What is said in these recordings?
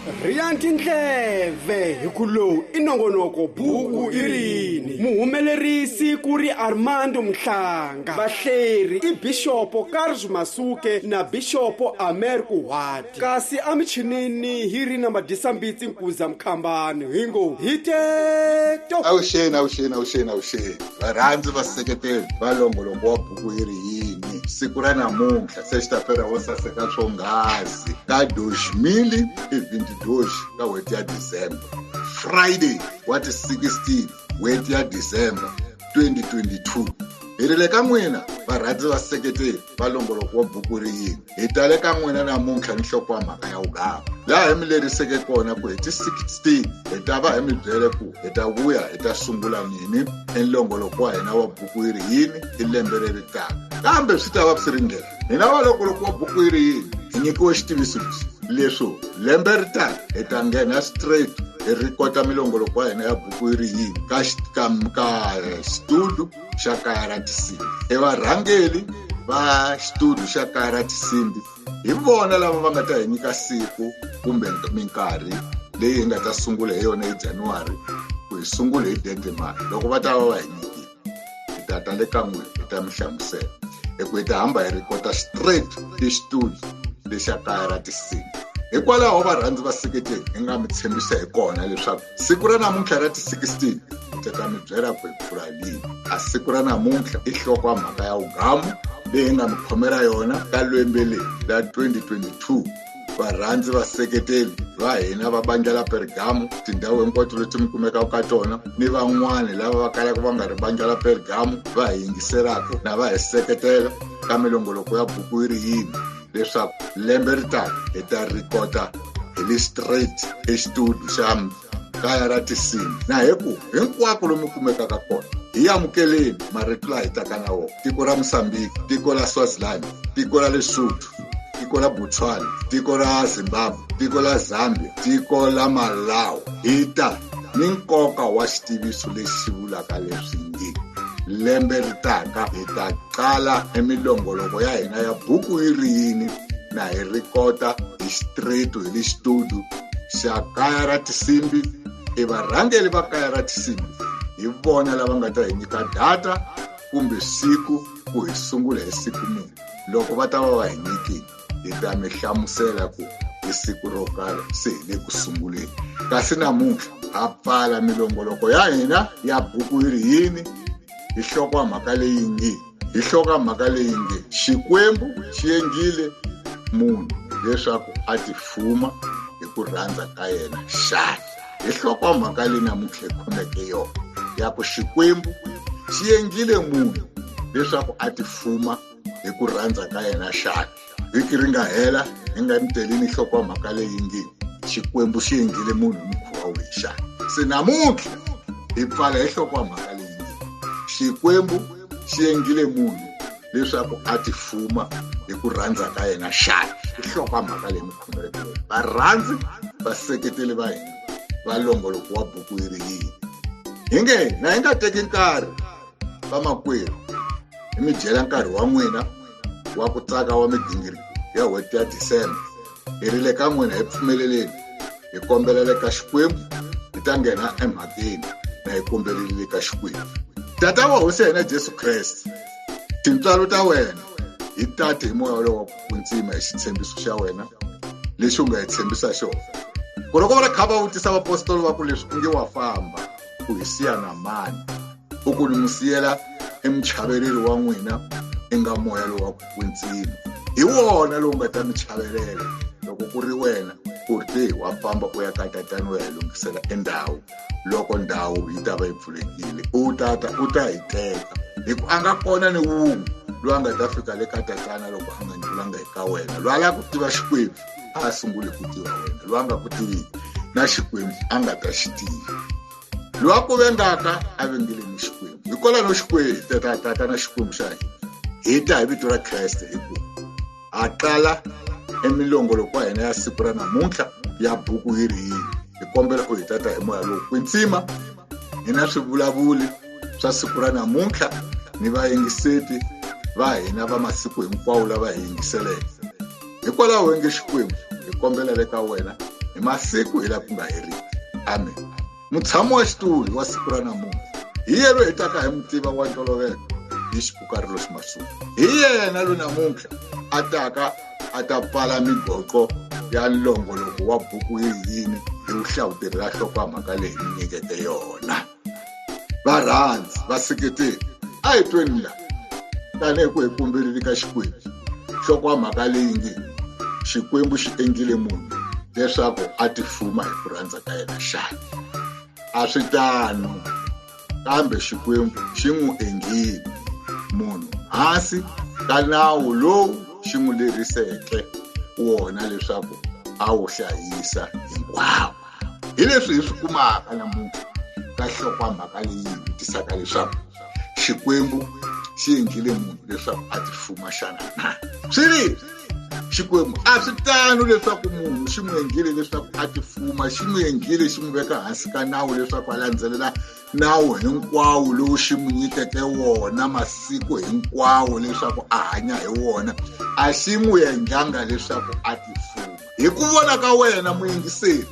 Rhiya tindleve hi ku lowu i nongonoko buku i rini muhumelerisi ku ri Armando Mhlanga vahleri i Bixopo Carlos Masuke na Bixopo Amer Kuhwati kasi emichinini hi ri na Madisambitsi Nkuza Mkhambani hi ngo hi teto. Avuxeni, avuxeni, avuxeni, avuxeni varhandzi vaseketeri va longolongo wa buku yi ri yini siku ra namuntlha sexta-feira wo saseka swonghasi ka 2022 ka n'hweti ya December, Friday wa ti 16 n'hweti ya December 2022. Hi ri le ka n'wina varhandzi vaseketeri va longoloko wa buku ri yini hi tale ka n'wina namuntlha ni nhloko wa mhaka ya wugama laha hi mi leriseke kona ku hi ti 16 hi ta va hi mi byele ku hi ta vuya hi ta sungula nini enlongoloko wa hina wa buku yi ri yini i lembe leri taka kambe swi ta va swi ri ndlela hina valongoloko wa buku yi ri yini hi nyikiwe xitiviso lexi leswo lembe ri taka hi ta nghena straight hi ri kota milongoloko wa hina ya buku yi ri yini ka ka xitudu xa kaya ra tinsimbi i varhangeli va xitudu xa kaya ra tinsimbi hi vona lava va nga ta hi nyika siku kumbe minkarhi leyi hi nga ta sungula hi yona hi January ku hi sungula hi date mali loko va ta va va hi nyikile hi ta ta le ka n'wina hi ta mi hlamusela hi ku hi ta hamba hi rhikota straight exitudio lexa kaya ra tinsimbi hikwalaho varhandzi va seketeli hi nga mi tshembisa hi kona leswaku siku ra namuntlha ra ti 16 hi ta ta mi byela ku hi pfula lini a siku ra namuntlha i nhloko ya mhaka ya wugamu leyi hi nga mi khomela yona ka lembe leri ra 2022 varhandzi vaseketeli va hina va bandla la Pergamo tindhawu hinkwato leti mi kumekaka ka tona ni van'wani lava va kalaka va nga ri bandla la Pergamo va hi yingiselaka na va hi seketela ka milongoloko ya buku yi ri yini leswaku lembe ri taka hi ta rhikota hi le straight exitudio xa kaya ra tinsimbi na hi ku hinkwako lomu kumekaka kona hi amukeleni marito laha hi taka na wona tiko ra Mozambique tiko la Swaziland tiko ra Lesotho tiko ra Botswana tiko ra Zimbabwe tiko la Zambia tiko la Malawi hi ta ni nkoka wa xitiviso lexi vulaka leswi nge lembe ri taka hi ta qala emilongoloko ya hina ya buku yi ri yini na hi rhikota hi xitreto hi le xitudio xa kaya ra tinsimbi i varhangeli va kaya ra tinsimbi hi vona lava nga ta hi nyika data kumbe siku ku hi sungula hi siku muni loko va ta va va hi nyikile hi ta mi hlamusela ku hi siku ro karhi se hi le ku sunguleni kasi namuntlha ha pfala milongoloko ya hina ya buku yi ri yini hi nhloko ya mhaka leyi nge hi nhloko ya mhaka leyi nge Xikwembu xi endlile munhu leswaku a tifuma hi ku rhandza ka yena xana hi nhloko ya mhaka leyi namuntlha hi khomeke yona ya ku Xikwembu xi endlile munhu leswaku a tifuma hi ku rhandza ka yena xana vhiki ri nga hela hi nga mi telini nhloko ya mhaka leyi nge Xikwembu xi endlile munhu hi mukhuva wihi xana se namuntlha hi pfala hi nhloko ya mhaka leyi nge Xikwembu xi endlile munhu leswaku a tifuma hi ku rhandza ka yena xana i nhloko ya mhaka leyi mi khomeleke yona varhandzi vaseketeli va hina va longoloko wa buku yi ri yini hi nge na hi nga teki nkarhi vamakwerhu hi mi dyela nkarhi wa n'wina wa ku tsaka wa migingiriko ya n'hweti ya December hi ri le ka n'wina hi pfumeleleni hi kombelele ka Xikwembu hi ta nghena emhakeni na hi kombelelile ka Xikwembu tata wa hosi ya hina Jesu Kreste tintswalo ta wena hi tati hi moya wolowo wa ku kwetsima hi xitshembiso xa wena lexi u nga hi tshembisa xona ku loko va ri kha va vutisa vapostoli va ku leswi u nge wa famba ku hi siya na mani u ku ni mi siyela emuchaveleri wa n'wina i nga moya lowu wa ku kwetsima hi wona lowu nga ta mi chavelela loko ku ri wena u ri te wa famba u ya ka tatana u ya hi lunghisela endhawu loko ndhawu yi ta va yi pfulekile u tata u ta hi teka hi ku a nga kona ni wun'we loyi a nga ta fika le ka tatana loko a nga ndlulanga eka wena loyi a lava ku tiva Xikwembu a sungule ku tiva wena loyi a nga ku tiviki na Xikwembu a nga ta xi tiva loyi a ku vengaka a vengile ni Xikwembu hikwalaho Xikwembu tata na Xikwembu xa hina hi ta hi vito ra Kreste hi ku ha qala emilongoloko wa hina ya siku ra namuntlha ya buku yi ri yini hi kombela u hi tata hi moya lowu kwetsima hi na swivulavuli swa siku ra namuntlha ni vayingiseti va hina va masiku hinkwawo lava hi yingiseleke hikwalaho nge Xikwembu hi kombela le ka wena Hi masiku hi la ku nga heriki. Amen. Mutshami wa xitulu wa siku ra namuntlha hi yena loyi hi taka hi mutiva wa ntolovelo hi xipukarilo ximasuku. Hi yena loyi namuntlha a taka a ta pfala migoqo ya nlongoloko wa buku yi yini hi vuhlavuteri ra nhloko ya mhaka leyi hi nyikete yona. Varhandzi vaseketeri, a hi tweni la tanihi ku hi kumberile ka Xikwembu nhloko ya mhaka leyi nge Xikwembu xi endlile munhu leswaku a tifuma hi ku rhandza ka yena xana? A swi tano, kambe Xikwembu xi n'wi endlile munhu hansi ka nawu lowu xi n'wi leriseke wona leswaku a wu hlayisa hinkwawo. Hi leswi hi swi kumaka namuntlha ka nhloko ya mhaka leyi hi vutisaka leswaku Xikwembu xi endlile munhu leswaku a tifuma xana na? Swi ri Xikwembu a swi tano leswaku munhu xi n'wi endlile leswaku a tifuma, xi n'wi endlile xi n'wi veka hansi ka nawu leswaku a landzelela nawu hinkwawo lowu xi n'wi nyikeke wona masiku hinkwawo leswaku a hanya hi wona. A xi n'wi endlanga leswaku a tifuma. Hi ku vona ka wena muyingiseri,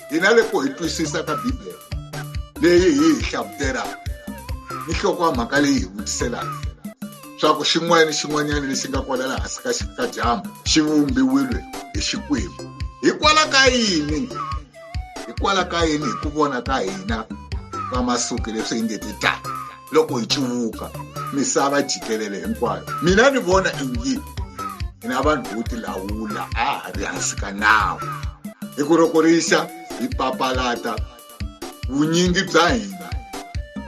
hina le ku hi twisisa ka Bibele leyi hi hi hlavutelaka ni nhloko ya mhaka leyi hi vutiselaka swa ku xin'wana ni xin'wanyana lexi nga kwala laha hansi ka dyambu xi vumbiwile hi Xikwembu. Hikwalaho ka yini? Hikwalaho ka yini hi ku vona ka hina ka masuku leswi hi nge ti ta loko hi cuvuka misava jikelele hinkwayo? Mina ni vona ingi hina vanhu vo tilawula a ha ri hansi ka nawu. Hi ku loko ri xa hi papalata vunyingi bya hina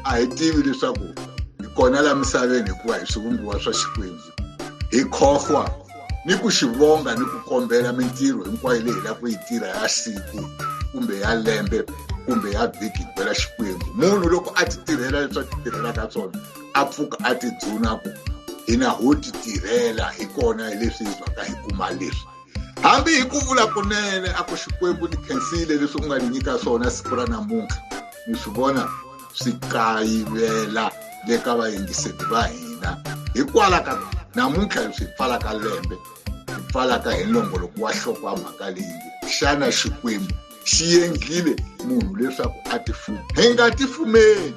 a hi tivi leswaku hi kona la misaveni hikuva hi swivumbiwa swa Xikwembu. Hi khohlwa ni ku xi vonga ni ku kombela mintirho hinkwayo leyi hi lava ku yi tirha ya siku kumbe ya lembe kumbe ya vhiki hi byela Xikwembu. Munhu loko a ti tirhela leswi a ti tirhelaka swona, a pfuka a ti dzuna ku hina ho ti tirhela, hi kona hi leswi hi zwaka hi kuma leswi. Hambi hi ku vula kunene a ku Xikwembu ni khensile leswi u nga ni nyika swona siku ra namuntlha, ni swi vona swi kayivela le ka vayingiseti va hina. Hikwalaho ka namuntlha leswi hi pfalaka lembe, hi pfalaka hi nongoloko wa nhloko ya mhaka leyi nge xana Xikwembu xi endlile munhu leswaku a tifuma? Hi nga tifumeli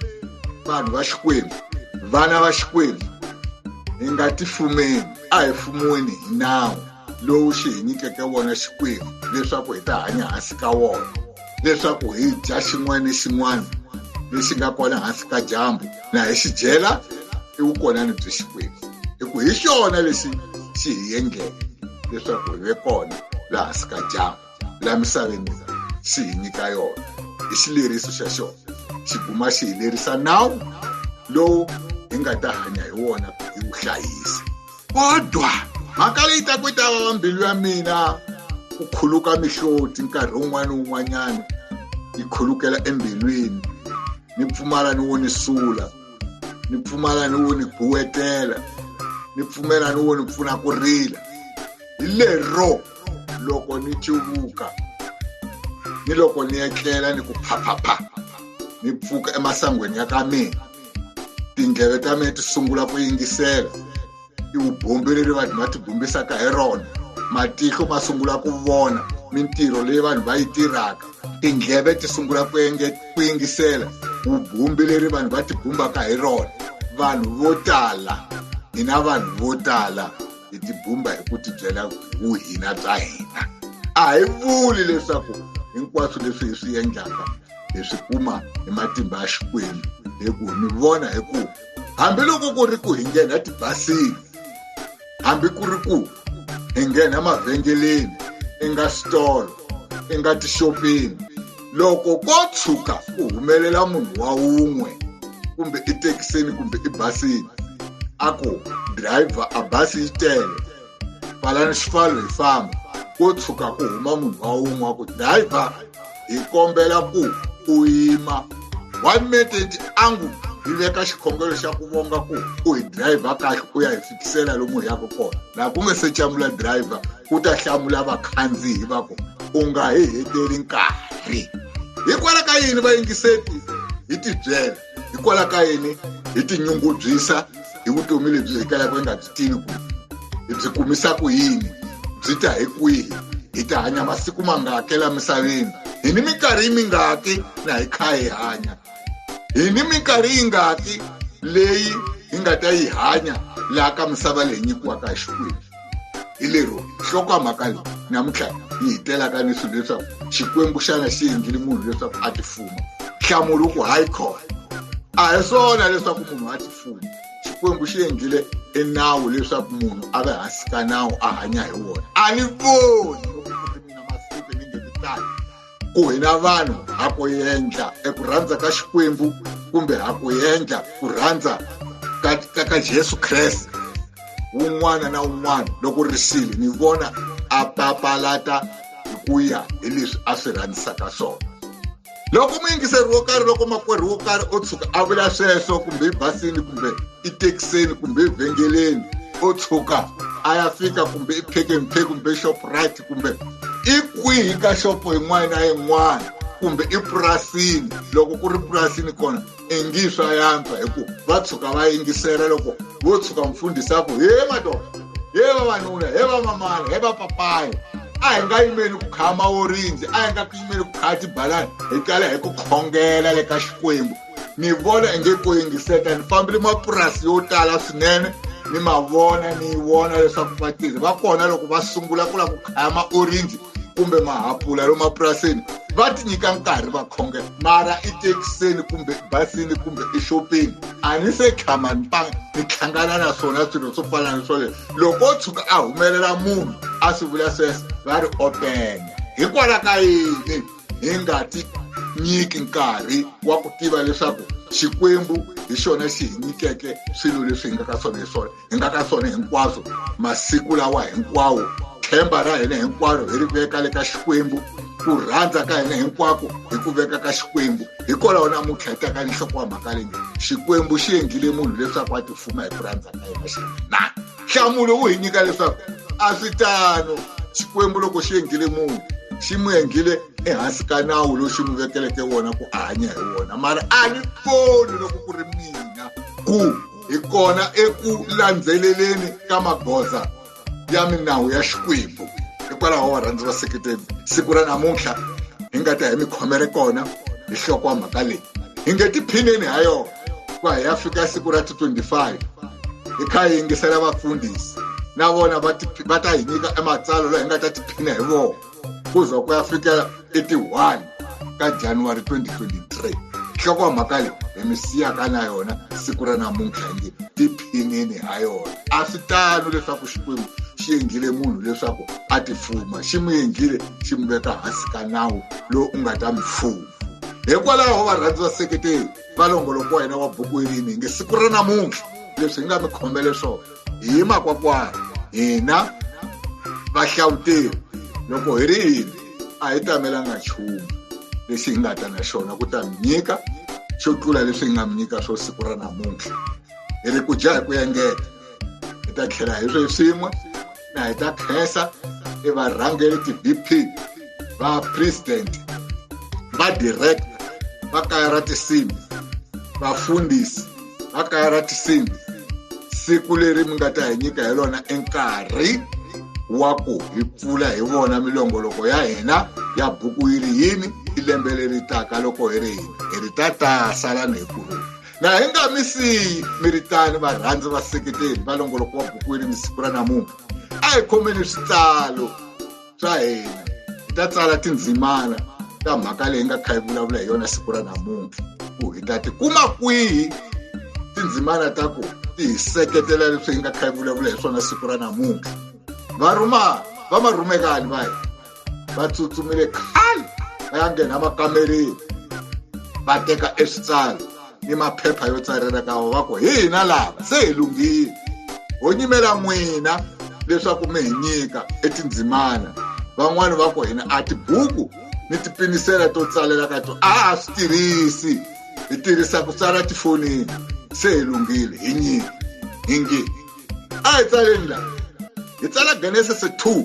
vanhu va Xikwembu, vana va Xikwembu, hi nga tifumeli, a hi fumiweni hi nawu lowu xi hi nyikeke wona Xikwembu leswaku hi ta hanya hansi ka wona, leswaku hi dya xin'wana ni xin'wana lexi nga kona hansi ka dyambu na hi xi dyela i vukonani bya Xikwembu, hi ku hi xona lexi xi hi endleke leswaku hi ve kona laha hansi ka dyambu la misaveni xi hi nyika yona hi xileriso xa xona. Xi guma xi hi lerisa nawu lowu hi nga ta hanya hi wona hi wu hlayisa. Kodwa mhaka leyi ta ku ta vava mbilu ya mina ku khuluka mihloti nkarhi wun'wana ni wun'wanyana, yi khulukela embilwini, ni pfumala ni wo ni sula, ni pfumala ni wo ni buwetela, ni pfumela ni wo ni pfuna ku rila. Hi lero loko ni cuvuka ni loko ni etlela ni ku phaphapha ni pfuka emasangweni ya ka mina, tindleve ta mina ti sungula ku yingisela i vubombi leri vanhu va tibombisaka hi rona, matihlo ma sungula ku vona mintirho leyi vanhu va yi tirhaka, tindleve ti sungula ku yingisela vubombi leri vanhu va tibombaka hi rona. Vanhu vo tala, hina vanhu vo tala hi tibumba hi ku tibyela vuhina bya hina. A hi vuli leswaku hinkwaswo leswi hi swi endlaka hi swi kuma hi matimba ya Xikwembu, hi ku ni vona hi ku hambiloko ku ri ku hi nghena tibasini, hambi ku ri ku hi nghena mavhengeleni, i nga switolo, i nga tixopeni, loko ko tshuka ku humelela munhu wa wun'we kumbe i tekisini kumbe i basini, a ku driver a basi yi tele, pfalani xipfalo hi famba, ko tshuka ku huma munhu wa wun'we wa ku driver hi kombela ku u yima 1 minute angu hi veka xikhongelo xa ku vonga ku u hi driver kahle u ya hi fikisela lomu hi yaka kona. Laha ku nga se camula driver ku ta hlamula vakhandziyi va ku u nga hi heteli nkarhi. Hikwalaho ka yini vayingiseti hi tibyela? Hikwalaho ka yini hi tinyungubyisa hi vutomi lebyi hi kalaka hi nga byi tivi ku hi byi kumisa ku yini, byi ta hi kwihi? Hi ta hanya masiku mangaki la misaveni? Hi ni minkarhi mingaki na hi kha hi hanya? Hi ni minkarhi yingaki leyi hi nga ta yi hanya laha ka misava leyi nyikiwaka hi Xikwembu? Hi lero nhlokomhaka leyi namuntlha yi hi telaka ni swilo leswaku Xikwembu xana xi endlile munhu leswaku a tifuma. Nhlamulo ku hayi khona, a hi swona leswaku munhu a tifuma. Xikwembu xi endlile enawu leswaku munhu a va hansi ka nawu a hanya hi wona. A ni voni loko ku ri mina masiku ni nge tani ku hina vanhu ha ku endla eku rhandza ka Xikwembu kumbe ha ku endla ku rhandza ka Jesu Kreste. Wun'wana na wun'wana loko ri xile ni vona a papalata hi ku ya hi leswi a swi rhandzisaka swona. Loko muyingiseri wo karhi, loko makwerhu wo karhi o tshuka a vula sweswo, kumbe ebasini, kumbe ethekisini, kumbe evhengeleni, o tshuka a ya fika kumbe i-Pick n Pay, kumbe Shoprite, kumbe i kwihi ka xopo yin'wana na yin'wana, kumbe epurasini, loko ku ri purasini kona ingi swa yantswa hi ku va tshuka va yingisela. Loko vo tshuka mfundhisi a ku he madoda, he vavanuna, he vamamana, he vapapayi, a hi nga yimeli ku khaya maorinji, a hi nga yimeli ku khaya tibalani, hi kala hi ku khongela le ka Xikwembu. Ni vona inge ku yingiseta, ni fambile mapurasi yo tala swinene, ni ma vona, ni vona leswaku vatirhi va kona loko va sungula ku lava ku khaya maorinji kumbe mahapula lomu mapurasini, va ti nyika nkarhi va khongela. Mara ethekisini kumbe basini kumbe exopeni a ni se tshama ni ni hlangana na swona swilo swo fana ni swoleswo. Loko o tshuka a humelela munhu a swi vula sweswo, va ri open. Hikwalaho ka yini hi nga ti nyiki nkarhi wa ku tiva leswaku Xikwembu hi xona xi hi nyikeke swilo leswi hi nga ka swona hi swona hi nga ka swona hinkwaswo masiku lawa hinkwawo? Themba ra hina hinkwaro hi ri veka le ka Xikwembu, ku rhandza ka hina hinkwako hi ku veka ka Xikwembu. Hikwalaho namuntlha hi taka ni nhloko wa mhaka leyi, Xikwembu xi endlile munhu leswaku a tifuma hi ku rhandza ka yena xana na? Nhlamulo wu hi nyika leswaku a swi tano. Xikwembu loko xi endlile munhu, xi n'wi endlile ehansi ka nawu lowu xi n'wi vekeleke wona ku a hanya hi wona. Mara a ni voni loko ku ri mina ku hi kona eku landzeleleni ka magoza ya minawu ya Xikwembu. Hikwalaho varhandzi va seketeli, siku ra namuntlha hi nga ta hi mi khomele kona hi nhloko wa mhaka leyi, hi nge tiphineni ha yona ku hi ya fika siku ra 25 hi kha hi yingisela vafundhisi, na vona va ta hi nyika ematsalwa laha hi nga ta tiphina hi vona ku za ku ya fikela 81 ka January 2023. Nhloko wa mhaka leyi hi mi siyaka na yona siku ra namuntlha nge tiphineni ha yona. A swi tano leswaku Xikwembu xi endlile munhu leswaku a tifuma, xi n'wi endlile xi n'wi veka hansi ka nawu lowu u nga ta mi fuma. Hikwalaho varhandzi va seketeli va longoloko wa hina wa buku yini, nge siku ra namuntlha leswi hi nga mi khomele swona hi makwakwana hina vahlawuteri, loko hi ri yini a hi tamelanga nchumu lexi hi nga ta na xona ku ta mi nyika xo tlula leswi hi nga mi nyika swo siku ra namuntlha. Hi ri ku dya hi ku engeta, hi ta tlhela hi swe swin'we na hi ta khensa i varhangeri ti-VP, va president, va director va kaya ra tinsimbi, vafundhisi va kaya ra tinsimbi, siku leri mi nga ta hi nyika hi lona enkarhi wa ku hi pfula hi vona milongoloko ya hina ya buku yi ri yini i lembe leri taka. Loko hi ri yini hi ri tata salani hi kurhula na hi nga mi siyi mi ri tani. Varhandzi vaseketeli va longoloko wa buku yi ri siku ra namuntlha, a hi khomeni switsalo swa hina, hi ta tsala tindzimana ta mhaka leyi nga kha hi vulavula hi yona siku ra namuntlha, ku hi ta ti kuma kwihi tindzimana ta ku ti hi seketela leswi hi nga kha hi vulavula hi swona siku ra namuntlha. Varhuma va marhumekani va hina va tsutsumile khale va ya nghena makamereni, va teka eswitsalo ni maphepha yo tsalela ka va ku hi hina lava se hi lunghile, ho nyimela n'wina leswaku mi hi nyika etindzimana. Van'wani va ku hina a tibuku ni tipinisela to tsalela ka to a ha swi tirhisi, hi tirhisa ku tsala tifonini, se hi lunghile, hi nyika. Hi nge a hi tsaleni la, hi tsala Genesis 2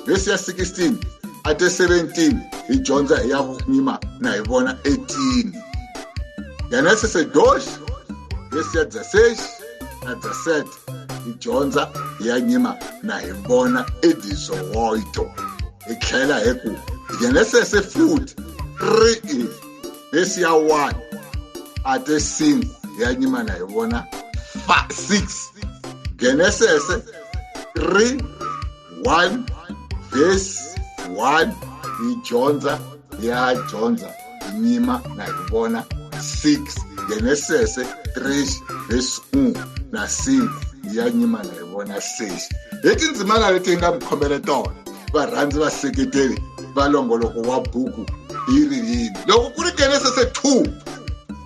vhesi ya 16 a te 17, hi dyondza hi ya nyima na hi vona 18. Genesis 2 vhesi ya 16 na 17, hi dyondza hi ya nyima na hi vona 18. Hi tlhela hi ku Genesese futhi 3 vesi ya 1 ate 5 ya nyima na hi vona 6. Genesese 3 1 verse 1 hi dyondza ya dyondza hi nyima na hi vona 6. Genesese 3 verse 1 na 5 ya nyima na hi vona 6. Hi tindzimana leti hi nga mi khomele tona, varhandzi vaseketeri va longoloko wa buku yi ri yini. Loko ku ri Genesese 2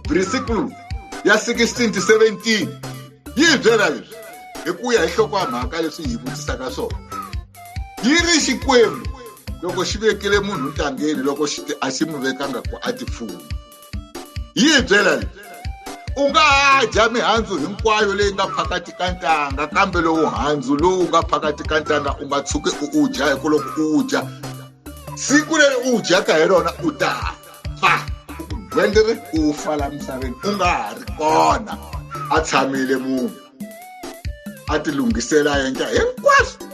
versicle ya 16 to 17 yi hi byela leswi hi ku ya hi nhloko ya mhaka leswi hi vutisaka swona. Yi ri Xikwembu loko xi vekile munhu ntangeni, loko xi ti a xi n'wi vekanga ku a tifuma. Yi hi byela leswi: u nga ha dya mihandzu hinkwayo leyi nga phakati ka ntanga, kambe lowu handzu lowu nga phakati ka ntanga u nga tshuki u wu dya, hi ku loko u wu dya siku leri u wu dyaka hi rona u ta fa. Gwendere u fa la misaveni u nga ha ri kona. A tshamile munhu a ti lunghisela a endla hinkwaswo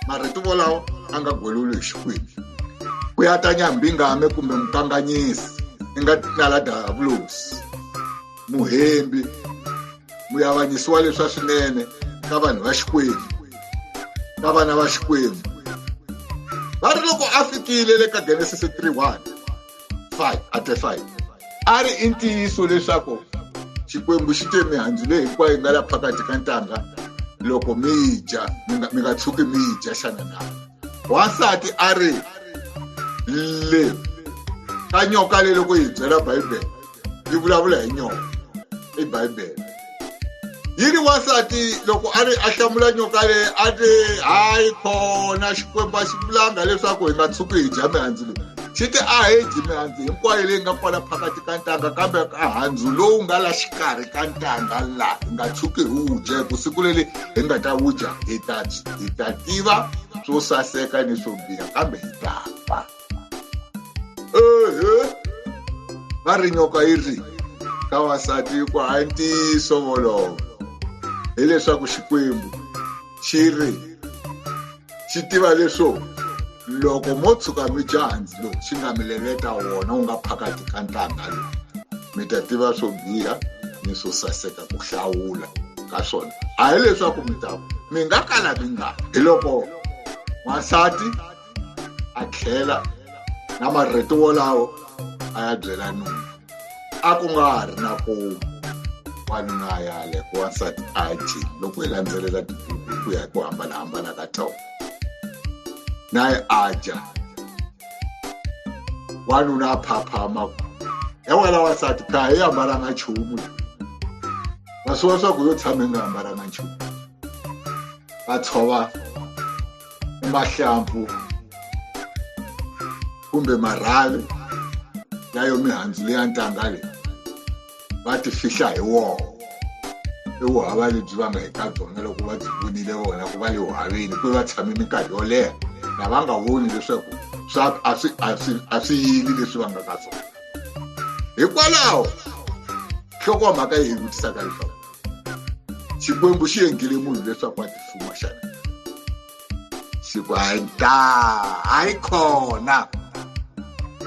marito wolawo a nga gweluli hi Xikwembu. Ku ya ta nyambingame kumbe mukanganyisi i nga nala diabulosi, muhembi, muyavanyisi wa leswa swinene ka vanhu va Xikwembu, ka vana va Xikwembu. Va ri loko a fikile le ka Genesis 3:1 5 ate 5 a ri i ntiyiso leswaku Xikwembu xi te mihandzu leyi hinkwayo yi nga la phakati ka ntanga, loko mi yi dya mi nga tshuki mi yi dya xana na? Wansati a ri le ka nyoka leyi loko yi byela Bibele yi vulavula hi nyoka i Bibele yi ri wansati loko a ri a hlamula nyoka leyi a ti hayi khona Xikwembu a xi vulanga leswaku hi nga tshuki hi dya mihandzu leyi. Xi ti a hi dyi mihandzu hinkwayo leyi nga kwala phakati ka ntanga, kambe ka handzu lowu nga la xikarhi ka ntanga la hi nga tshuki hi wu dya, hi ku siku leri hi nga ta wu dya hi ta tiva swo saseka ni swo biha, kambe hi ta fa. Ehe, va ri nyoka yi ri ka wansati ku hayi ntiyiso wolowo, hileswaku Xikwembu xi ri xi tiva leswo loko mo tshuka mi dya handzu lowu xi nga mi leleta wona wu nga phakati ka ntanga lowu, mi ta tiva swo biha ni swo saseka ku hlawula ka swona. A hi leswaku mi ta mi nga kala mi nga. Hi loko wansati a tlhela na marito wolawo a ya byela nuna, a ku nga ha ri na ku wanuna a yale ku wansati a dyi. Loko hi landzelela tibuku ku ya hi ku hambanahambana ka tona, na ye a dya, wanuna a phaphama he wena wansati phela hi ambalanga nchumu, va swi vona swa ku yo tshama hi nga ambalanga nchumu. Va tshova mahlampfu kumbe marhavi ya yo mihandzu leya ntanga leyi va ti fihla hi wona. I vuhava lebyi va nga eka byona loko va byi vonile vona ku va le vuhaveni, ku va tshame minkarhi yo leha na va nga voni leswaku swa a swi a swi a swi yili leswi va nga ka swona. Hikwalaho nhloko wa mhaka yi hi vutisaka leswaku Xikwembu xi endlile munhu leswaku a tifuma xana? Xi ku hayi ta hayi khona,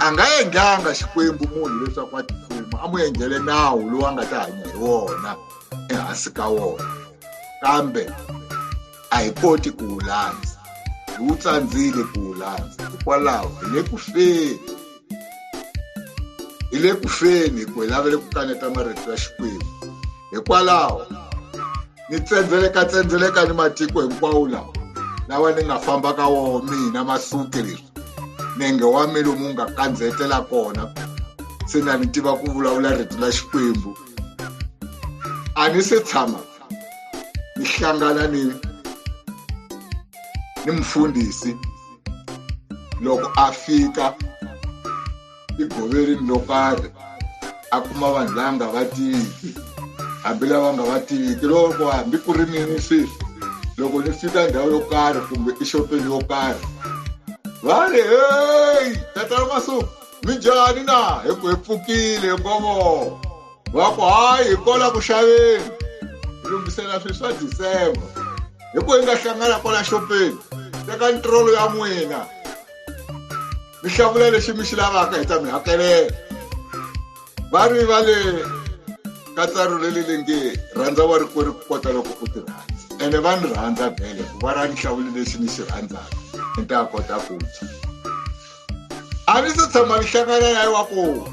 a nga endlanga Xikwembu munhu leswaku a tifuma, a n'wi endlele nawu lowu a nga ta hanya hi wona ehansi ka wona, kambe a hi koti ku wu landza, hi wu tsandzile ku wu landza. Hikwalaho hi le ku feni, hi le ku feni hi ku hi lavele ku kaneta marito ya Xikwembu. Hikwalaho ni tsendzeleka tsendzeleka ni matiko hinkwawo lawa lawa ni nga famba ka wona mina masuke leswi nenge wa mina lomu nga kandzetela kona, se na ni tiva ku vulavula rito la Xikwembu. A ni se tshama ni hlangana ni mufundhisi loko a fika egoverini lo karhi a kuma vanhu lava nga va tiviki, hambi lava nga va tiviki, loko hambi ku ri mini sweswi loko ni fika ndhawu yo karhi kumbe exopeni yo karhi, va ri heyi tatana Masuku minjhani na, hi ku hi pfukile ngovo. Va ku hayi hi kola ku xaveni, hi lunghisela swilo swa December, hi ku hi nga hlangana kwala xopeni, teka ntirolo ya n'wina. Mi hlamula lexi mi xi lavaka hi ta mi hakelela. Va ri va le ka tsaro leli le nge rhandza wa rikwerhu ku kota loko u ti rhandza. Ene va ni rhandza vhele ku va ra ni hlawule lexi ni xi rhandzaka ni ta kota ku dya. A ni se tshama ni hlangana na wa ku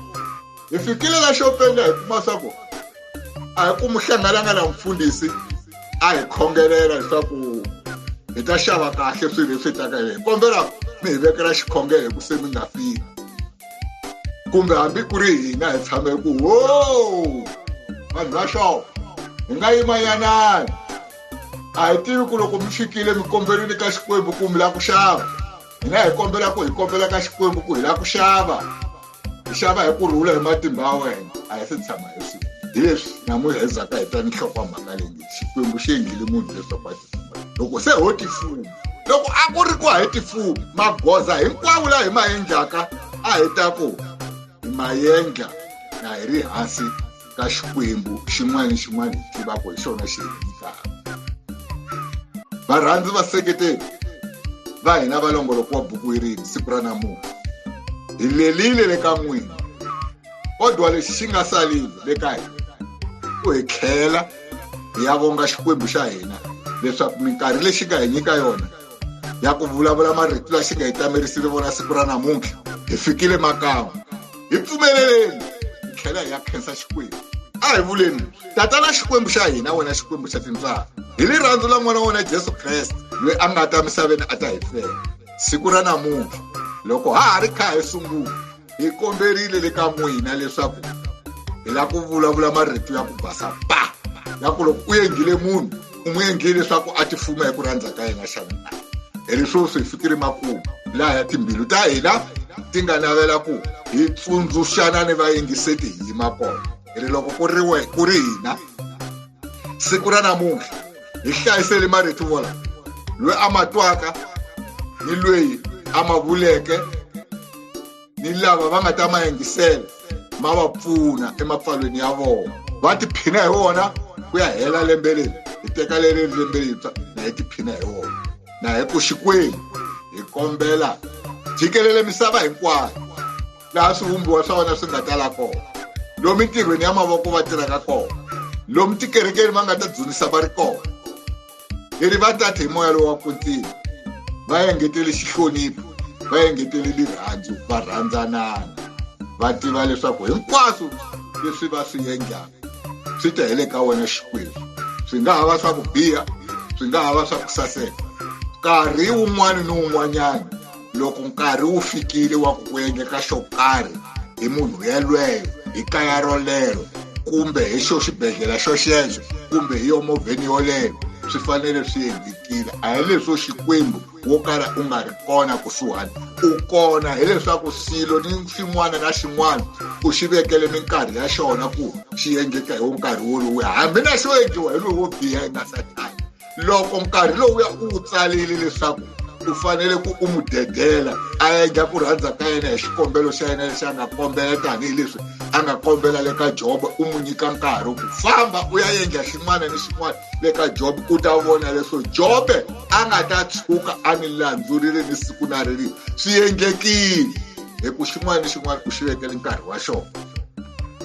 hi fikile la xopeni hi kuma swa ku a hi ku mu hlangananga na mufundhisi a hi khongelela leswaku hi ta xava kahle swilo leswi taka hi kombela mi hi vekela xikhongelo hi ku se mi nga fiki kumbe hambi ku ri hina hi tshame ku wo vanhu va xova hi nga yimanyanani a hi tivi ku loko mi fikile mi komberile ka Xikwembu ku mi lava ku xava hina hi kombela ku hi kombela ka Xikwembu ku hi lava ku xava hi xava hi ku rhula hi matimba ya wena a hi se tshama hi swi hi leswi namuntlha hi zaka hi twa ni nhlokomhaka leyi nge Xikwembu xi endlile munhu leswaku a tifuma loko se ho tifuma loko a ku ri ku a hi tifumi magoza hinkwawo laha hi ma endlaka a hi ta ku hi ma endla na hi ri hansi ka Xikwembu xin'wana ni xin'wana hi tivaka hi xona xi hi nyikaka. Varhandzi vaseketeri va hina va longoloko wa buku yi rini siku ra namuntlha hi lelile le ka n'wina kodwa lexi xi nga salile le ka hina ku hi tlhela hi ya vonga Xikwembu xa hina leswaku minkarhi lexi nga hi nyika yona ya ku vulavula marito lawa xi nga hi tamerisile vona siku ra namuntlha hi fikile makamu hi pfumeleleni hi tlhela hi ya khensa Xikwembu a hi vuleni tatana Xikwembu xa hina wena Xikwembu xa tintswalo hi rirhandzu la n'wana wena Jesu Kreste loyi a nga ta misaveni a ta hi fela siku ra namuntlha loko ha ha ri kha hi sungula hi komberile le ka n'wina leswaku hi lava ku vulavula marito ya ku basa pa ya ku loko u endlile munhu u n'wi endlile leswaku a tifuma hi ku rhandza ka yena xana na hi ri sweswi hi fikile makumu laha ya timbilu ta hina ti nga navela ku hi tsundzuxana ni vayingiseti hi yima kona hi ri loko ku ri we ku ri hina siku ra namuntlha hi hlayisele marito vola loyi a ma twaka ni loyi a ma vuleke ni lava va nga ta ma yingisela ma va pfuna emapfalweni ya vona va tiphina hi wona ku ya hela lembe leri hi teka leri lembe lerintshwa na hi tiphina hi wona na hi ku Xikwembu hi kombela jikelele misava hinkwayo laha swivumbiwa swa wena swi nga tala kona lomu mintirhweni ya mavoko va tirhaka kona lomu tikerekeni va nga ta dzunisa va ri kona leri va tati hi moya lowu wa kwetsima va engetele xihlonipho va engetele rirhandzu va rhandzanana va tiva leswaku hinkwaswo leswi va swi endlaka swi ta hi le ka wena Xikwembu swi nga ha va swa ku biha swi nga ha va swa ku saseka nkarhi wun'wana ni wun'wanyana loko nkarhi wu fikile wa ku ku endleka xo karhi hi munhu yelweyo hi kaya rolero kumbe hi xo xibedhlele xo xexo kumbe hi yo movheni yoleyo swi fanele swi endlekile a hi leswo Xikwembu wo kala u nga ri kona kusuhani u kona hileswaku swilo ni xin'wana na xin'wana u xi vekele minkarhi ya xona ku xi endleka hi wo nkarhi wolowo hambi na xo endliwa hi lowo biha yi nga sathana loko nkarhi lowuya u wu tsalile leswaku u fanele ku u n'wi dedela a endla ku rhandza ka yena hi xikombelo xa yena lexi a nga kombela tanihileswi a nga kombela le ka Jobo u n'wi nyika nkarhi ku famba u ya endla xin'wana ni xin'wana le ka Jobe u ta vona leswo Jobe a nga ta tshuka a ni landzurile ni siku na rin'we swi endlekile hi ku xin'wana ni xin'wana u xi vekele nkarhi wa xona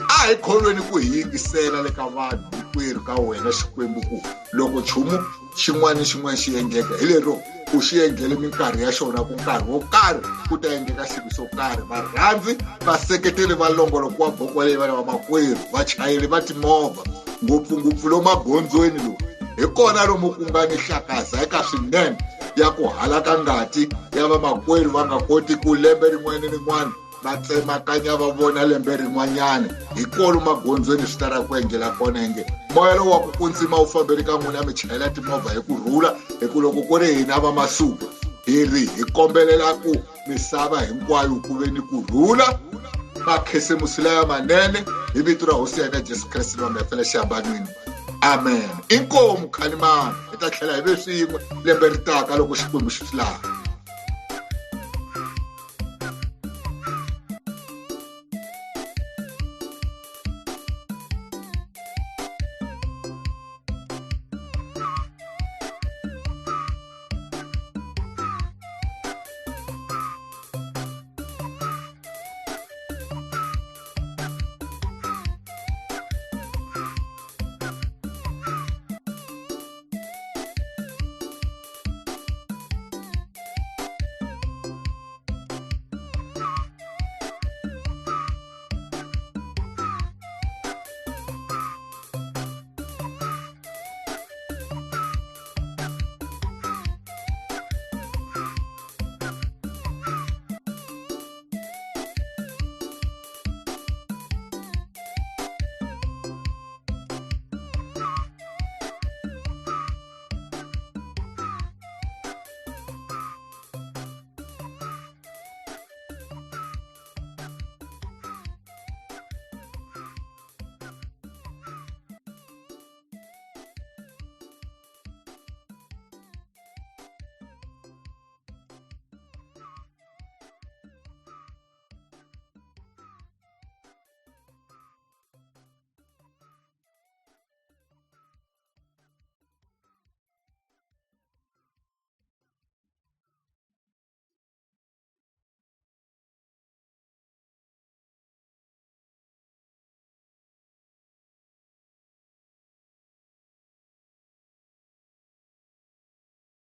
a hi kholweni ku hi yingisela le ka vanhu hinkwerhu ka wena Xikwembu ku loko nchumu xin'wana ni xin'wana xi endleka hi lero u xi endlele minkarhi ya xona ku nkarhi wo karhi ku ta endleka xilo xo karhi varhandzi vaseketeli va longoloko wa boko leyi vana vamakwerhu vachayeri va timovha ngopfungopfu lomu magondzweni lowu hi kona lomu ku nga ni hlakaza eka swinene ya ku halaka ngati ya vamakwerhu va nga koti ku lembe rin'wana ni rin'wana va tsemakanya va vona lembe rin'wanyana hi kolo magondzweni swi tala ku endlela kona inge moya lowu wa ku kuntsima wu fambeli ka n'wina mi chayela timovha hi ku rhula hi ku loko ku ri hina va masuku hi ri hi kombelela ku misava hinkwayo ku ve ni ku rhula makhisimusi laya manene hi vito ra hosi ya hina Jesu Kreste loyi a nga fela xihambanweni amen inkomu khalimani hi ta tlhela hi ve swin'we lembe ri taka loko Xikwembu xi swi lava.